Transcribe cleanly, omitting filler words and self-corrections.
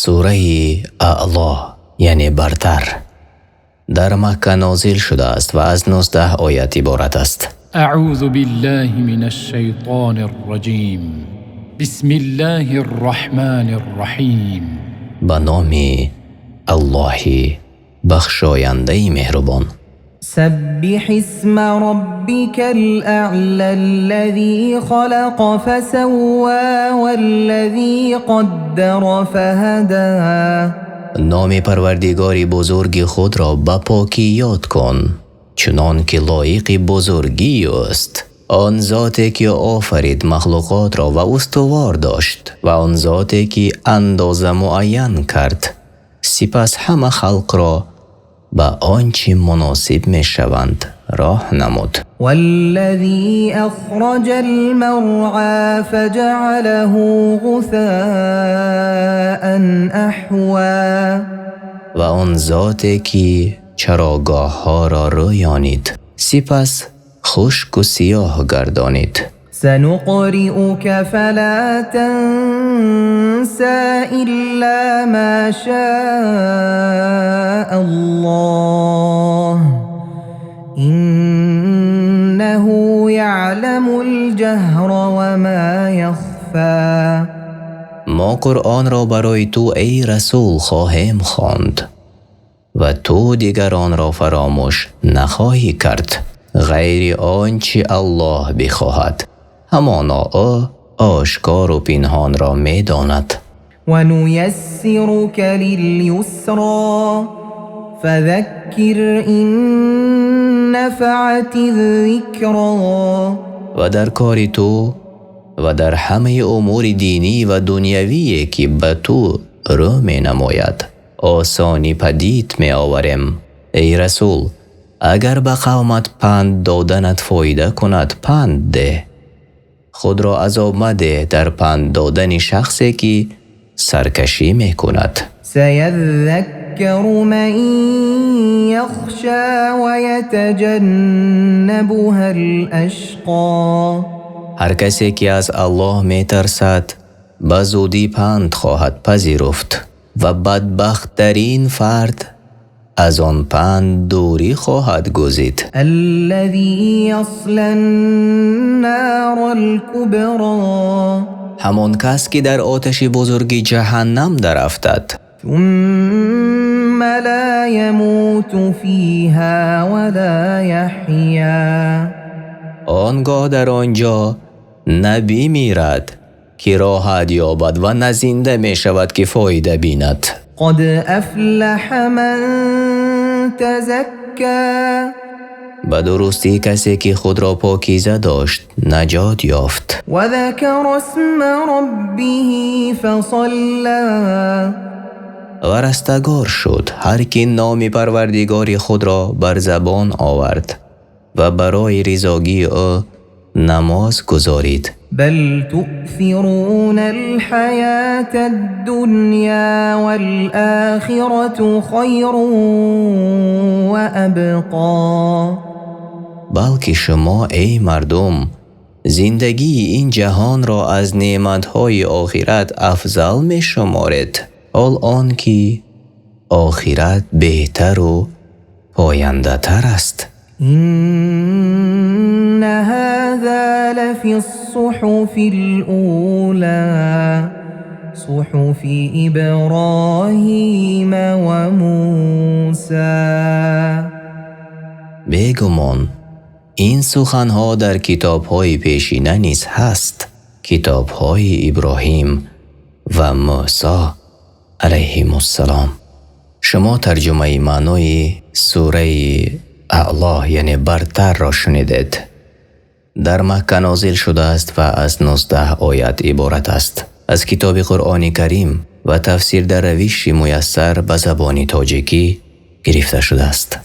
Сураи Аъло, яъне бартар, дар Макка нозил шудааст ва аз 19 оят иборат аст. أعوذ بالله من الشيطان الرجيم. بسم الله الرحمن الرحيم. Ба номи Аллоҳи бахшояндаи меҳрубон. سبح اسم ربك الأعلى الذي خلق فسوى والذي قدر فهدى. Номи Парвардигори бузурги худро ба покӣ ёд кун, чунон ки лоиқи бузургии ӯст. Он зоте ки офарид махлуқотро ва устувор дошт, ва он зоте ки андоза муайян кард, сипас ҳама халқро ба он чи муносиб мешаванд роҳ намуд. والذي أخرج المرعى فجعله غثاء أحوى. Ва он зоте ки чарогоҳҳоро рӯёнид, сипас хушку сиёҳ гардонид. سنقرئك فلا تنسى إلا ما شاء الله إنه يعلم الجهر وما يخفى. Мо Қуръонро барои ту, эй расул, хоҳем хонд ва ту дигар онро фаромӯш нахоҳӣ кард, ғайри он чи Аллоҳ бихоҳад. Ҳамоно ӯ ошкору пинҳонро медонад. ونيسرك لليسرى فذكر إن نفعت الذكرى. Ва дар кори ту ва дар ҳамаи умури динӣ ва дунявие, ки ба ту рӯ менамояд, осонӣ падид меоварем. Эй расул, агар ба қавмат панд доданат фоида кунад, панд деҳ. Худро азоб мадеҳ дар панд додани шахсе, ки саркашӣ мекунад. سيذكر من يخشى ويتجنبها الأشقى. Ҳар касе ки аз Аллоҳ метарсад, ба зудӣ панд хоҳад пазируфт ва бадбахттарин фард аз он панд дурӣ хоҳад гузид. الذي يصلى النار الكبرى. Ҳамон кас ки дар оташи бузурги ҷаҳаннам дарафтад. ثم لا يموت فيها ولا يحيا. Он гоҳ дар он ҷо на бимирад, ки роҳат ёбад, ва на зинда мешавад, ки фоида бинад. قد أفلح من تزكى. Ба дурустӣ, касе ки худро покиза дошт, наҷот ёфт. وذكر اسم ربه فصلى. Ва растагор шуд, ҳар ки номи Парвардигори худро бар забон овард ва барои ризогии ӯ намоз гузорид. بل تؤثرون الحياة الدنيا والآخرة خير وأبقى. Балки шумо, эй мардум, зиндагии ин ҷаҳонро аз неъматҳои охират афзал мешуморед, ҳол он ки охират беҳтару пояндатар аст. إن هذا لفي الصحف الأولى صحف إبراهيم وموسى. Бегумон, ин суханҳо дар китобҳои пешина низ ҳаст, китобҳои Иброҳим ва Мӯсо алайҳимуссалом. Шумо тарҷумаи маънои сураи Аъло, яъне бартарро шунидед. Дар Макка нозил шудааст ва аз 19 оят иборат аст. Аз китоби Қуръони Карим ва тафсир дар равиши муяссар ба забони тоҷикӣ гирифта шудааст.